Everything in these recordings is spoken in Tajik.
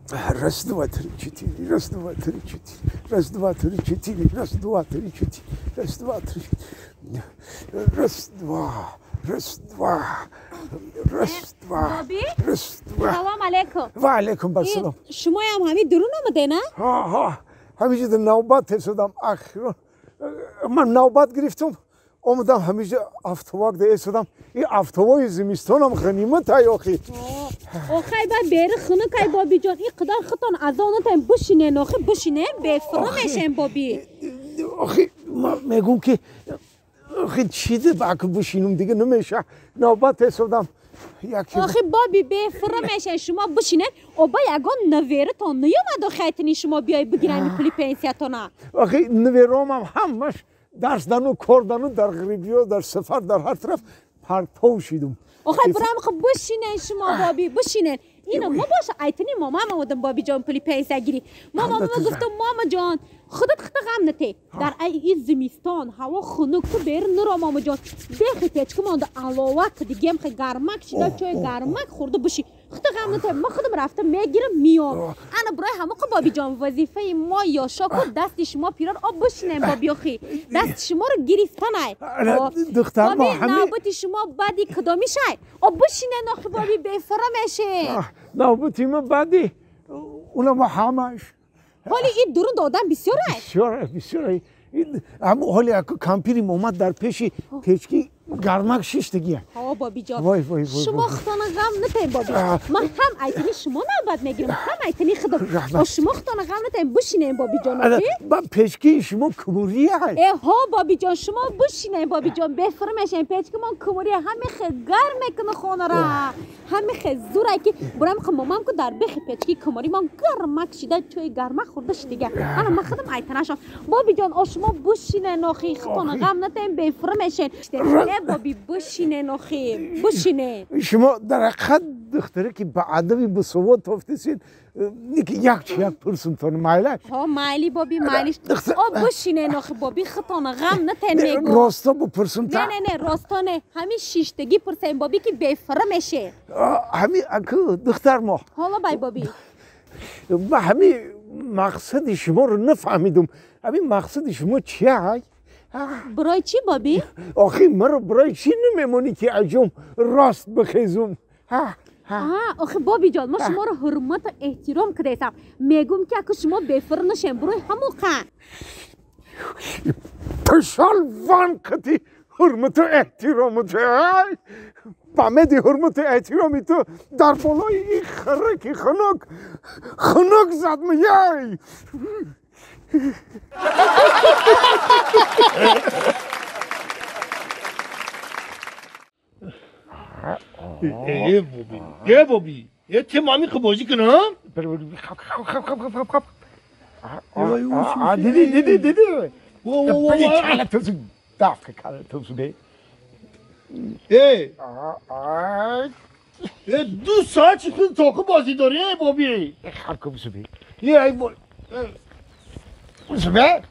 Раз, два, три, четыре, раз, два, три, четыре, раз, два, три, четыре, раз, два, три, четыре, раз, два, три, раз, два, раз, два, раз, два, раз, два. Салом алейкум. Ва алейкум ассалом. Шумо ҳам ҳамин дурун омаде, на? Ҳа, ҳа. Ҳаминҷо навбат эсодам. Ахир ман навбат гирифтам. Омадам ҳаминҷо автовак да эсодам. Ин автовои зимистонам ғанимат ай охи. Охай ба бери хунук ай бобиҷон. Ин қадар худтон азонатан бишинен охи, бишинен, бефуру мешен боби. Охи, ман мегӯм ки охи чизе бак бишинум дига намеша. Навбат эсодам. Охи боби бефуру мешен, шумо бишинен. Оба ягон навератон наёмад охайтини шумо биёй бигирани пули пенсиятона. Охи наверомам ҳамаш дарс дану, кор дану, дар ғарибиё, дар сафар, дар ҳар тараф партов шидум. Охай бурам хуб бишинен шумо боби, бишинен. Ино мо боша айтини мамам омадам боби ҷон пули пенсия гирӣ. Мама мо гуфтам мама ҷон, худат худат ғам нате. Дар ай зимистон ҳаво хунук ту бер нуро мама ҷон. Бехи печка монда аловак дигем хе гармак шида чой гармак хӯрда биши. Худат ғам нате. Ма худам рафтам мегирам миём. Ана барои ҳама ко боби ҷон вазифаи мо ёшо ку дасти шумо пирор об бишинем боби охи. Дасти шуморо гирифтанай. Духтар мо ҳами навбати шумо баъди кадоми шай? Об бишинен охи боби бефура мешед. Навбати ма баъди унама ҳамаш. Ҳоли ин дурун додан бисёр ай? Бисёр ай, бисёр ай. Ҳамун ҳоли аку кампири омад дар пеши печки гармак шиштагия. Ҳо бобиҷон. Вой, вой, вой. Шумо худтона ғам натаем боби. Ман ҳам айтини шумо навбат мегирам, ҳам айтини худам. О шумо худтона ғам натаем, бишинем бобиҷон. Ба печкии шумо кумурӣ ай? Э ҳо бобиҷон, шумо бишинем бобиҷон, бефур мешем. Печкимон кумурӣ ҳами хе гарм мекуна хонара. Ҳами хе зур ай ки бурам ху момам ку дар бехи печки кумуримон гармак шида чой гармак хӯрда шидига. Ана ман худам айтанашам. Бобиҷон, о шумо бишинен охи, худтона ғам натаем, бефур мешен. Э боби бишинен охи, бишинен. Шумо дар ҳақиқат духтаре ки ба адаби босавод тофтесед, ки як чи як пурсумтон майлаш? Ҳо майли боби, майлиш. О бишинен охи боби, худтона ғам натаем мегӯ. Росто бупурсум та. Не, не, не, росто не. Ҳамин шиштагӣ пурсем боби ки бефура меше. Ҳамин аку духтар мо. Ҳоло бай боби. Ба ҳамин мақсади шуморо нафаҳмидум. Ҳамин мақсади шумо чи ай? Барои чӣ боби? Охи маро барои чӣ намемонӣ ки аҷум рост бихезум? Охи бобиҷон, мо шуморо ҳурмату эҳтиром кардесам. Мегӯм ки аку шумо бефур нашем, барои ҳамон қа. Пешал ван қати ҳурмату эҳтирому ту. Ба меди ҳурмату эҳтироми ту дар болои ин хираки хунук хунук задм яй. Э боби, э боби, э те мами бозӣ кунам? Хап, хап, хап, хап. Диди, диди, диди. Э, э 2 соат чӣ тоқи бозӣ дорӣ, э боби? Хап кун суби. Э ай бо. Суби.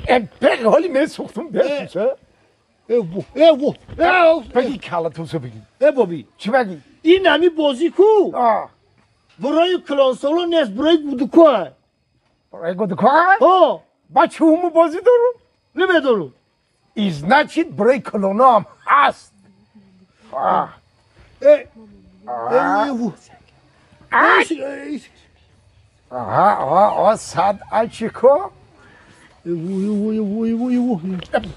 Э бег ҳоли месӯхтум десуса. Э во, э во, э беги калату суби. Э боби. Чӣ беги? Ин ҳами бозӣ ку? Барои калонсолон нест, барои гудукҳо. Барои гудукҳо? Ҳо. Ба чуму бозӣ дорум? Намедорум. И значит барои калоноам ҳаст. Э, э во. Аҳа, аҳа, сад ачико.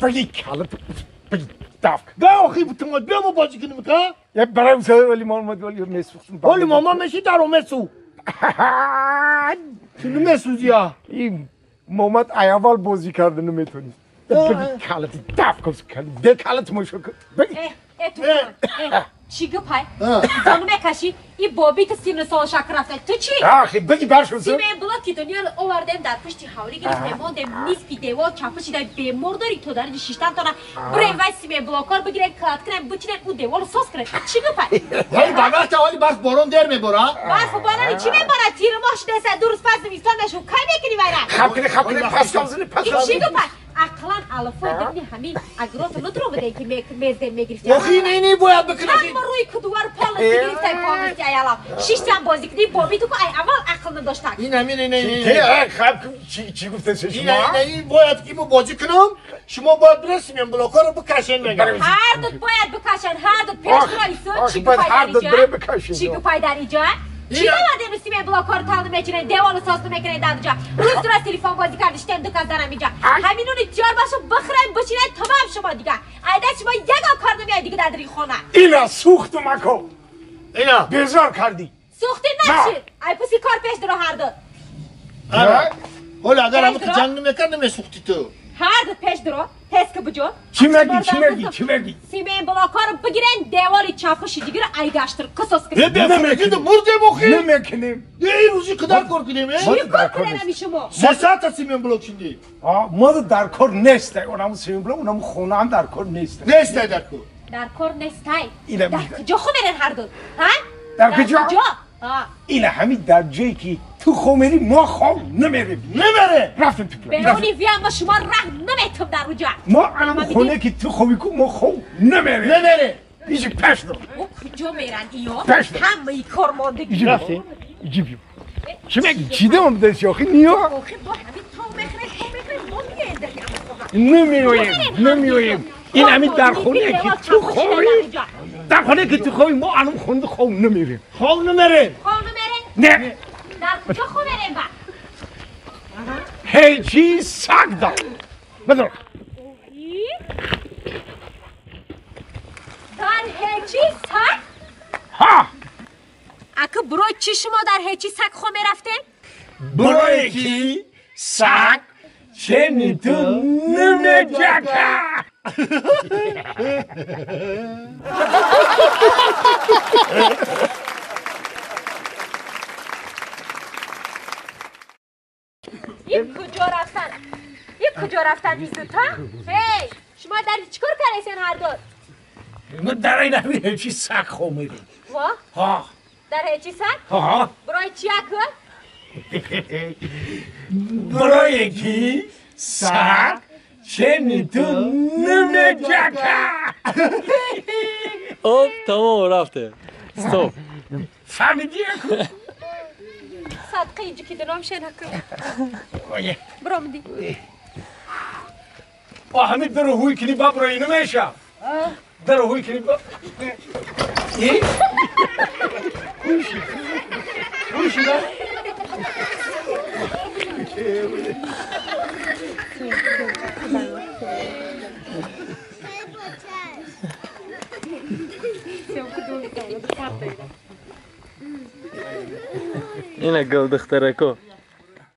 Беги калату. Беги дафк. Бе охи бутумат, бе мо бозӣ кунем ка? Е барам вали мама вали месӯхтум. Вали мама меши даро месу. Чун месӯзӣ а? Ин момад аввал бозӣ карда наметавонист. Беги калати дафк кун, бе калат мошо кун. Беги. Э, ту. Чӣ гапай? Зону мекашӣ? И боби ту сину сол шак рафта. Ту чӣ? Ахи, беги баршо. Симе блоки дунёро овардем дар пушти ҳавлӣ гирифтем, мондем нисфи девор чапа шида бемор дорӣ то дар шиштан тона. Бурем вай симе блокор бигирем, клад кунем, бучинем, ӯ деворро соз кунем. Чӣ гапай? Вали ба вақта ҳоли барф борон дер мебора? Барфу борони чӣ мебора? Тир моҳ шидаста, 2 рӯз пас зимистон мешу. Кай мекунӣ вайра? Хаб кунӣ, хаб кунӣ, пас кам зани, пас. Чӣ гапай? عقلا الفای دنی همین اگرات ندرو بده که میزده میگرفتی. آخی نه نه باید بکنی. هم روی کدوار پالت میگرفتی پالت ایالا. شش تا بازی کنی بابی تو که ای اول عقل نداشت. این همین نه نه. خب چی گفته شما؟ نه نه باید که بازی کنم. شما باید برسیم بلاکا رو بکشین مگه. هر دو باید بکشن هر دو پیش رئیس چی پای هر دو بره بکشین. چی پای در اینجا؟ چی دارم سیمه بلاکار تاند میچینه دیوالو ساز میکنه در اونجا روز درست تلفن بازی کرد شدم دو کس دارم اینجا همینون جار باشو بخرم بشینه تمام شما دیگه ایده شما یگا کار نمیاد دیگه در خونه اینا سوخت مکو اینا بیزار کردی سوختی نشید ای پسی کار پیش درو هر دو حالا اگر هم که جنگ نمیکرد نمیسوختی تو هر دو پیش درو تست که بجو چی میگی چی میگی چی میگی سیمه بلاکا رو بگیرن دیواری چاپش دیگه رو ایگاشتر قصاص کنن نمیکنیم مرده بخی نمیکنیم یه روزی قدر کار کنیم چی کار کنیم شما سه ساعت سیمه بلاک شدی ما در کار نیست اونم سیمه بلاک اونم خونه هم در کار نیست نیست در کار در کار نیست در کجا خو میرن هر دو ها در کجا این همین در جایی که تو خو میری ما خو نمیریم نمیره رفتیم تو به اونی ویا ما شما راه نمیتم در اونجا ما الان خونه که تو خو کو ما خو نمیره نمیره ایجی پش دو او کجا میرن ایو همه ای کار ماندگی رفتیم ایجی چی میگی چی دم دست آخی نیا آخی با همین تو میخره تو میخره ما میایم در نمیایم نمیایم این همین در خونه که تو خوی در خونه که تو خوی ما الان خونه خو نمیریم خو نمیریم خو نمیریم نه در کجا خو میریم با هیچی سگ دار بدر در هیچی سگ ها اکه برای چی شما در هیچی سگ خو میرفتین؟ برای کی سگ چنی تو نمیجکه یک کجا رفتن؟ یک کجا رفتن این دوتا؟ هی شما در چیکار کردین هر دو؟ ما در این همین هیچی سگ خو میریم وا؟ ها در هیچی سگ؟ ها برای چی اکو؟ برای کی سگ چنی تو نمیجکه اوب تمام رفته ستوب فهمیدی اکو؟ صدقه اینجا که دنام شن اکو برام دی همین در هوی کنی با برای نمیشه در هوی کنی با ای هوشی نه اینا گل دخترکو